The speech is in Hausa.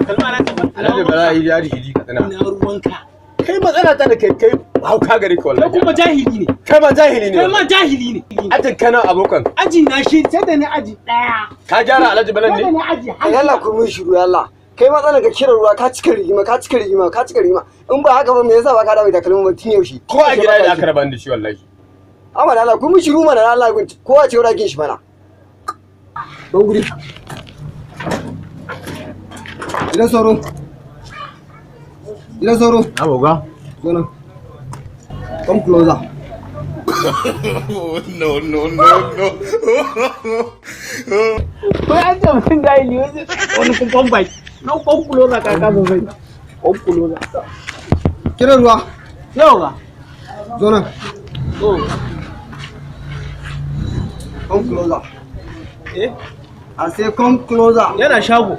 Takalma na tafi. Alhaji Bala Idi Idi Katsina. Ina ruwanka? Kai, matsala ta da kai, kai hauka gare ka Kai wallahi. kuma jahili ne. Kai ma jahili ne. Kai ma jahili ne. Ajin kana abokan. Aji na shi sai da ni aji ɗaya. Ka gyara Alhaji Bala Sai da ne? ni aji har. Yalla, ku mun shiru yalla. Kai, matsalar ka kiran ruwa, ka cika rigima, ka cika rigima, ka cika rigima. In ba haka ba, me yasa ba ka dawo da takalmin ba tun yaushe? Ko a gida da aka raba ni da shi wallahi. Amma da Allah ku mun shiru mana, Allah kowa ce wurakin shi mana. Don guri. Gidan sauro. Gidan sauro. Aboga. Zo nan. Come closer. No, no, no, no. Wai an ce mutum jahili wani kumfan baki. Na kwankulo za ka kasa zai. Kwankulo za. Kiran ruwa. Yau ga. Zo nan. Oh. Come closer. Eh? I say come closer. Yana shago.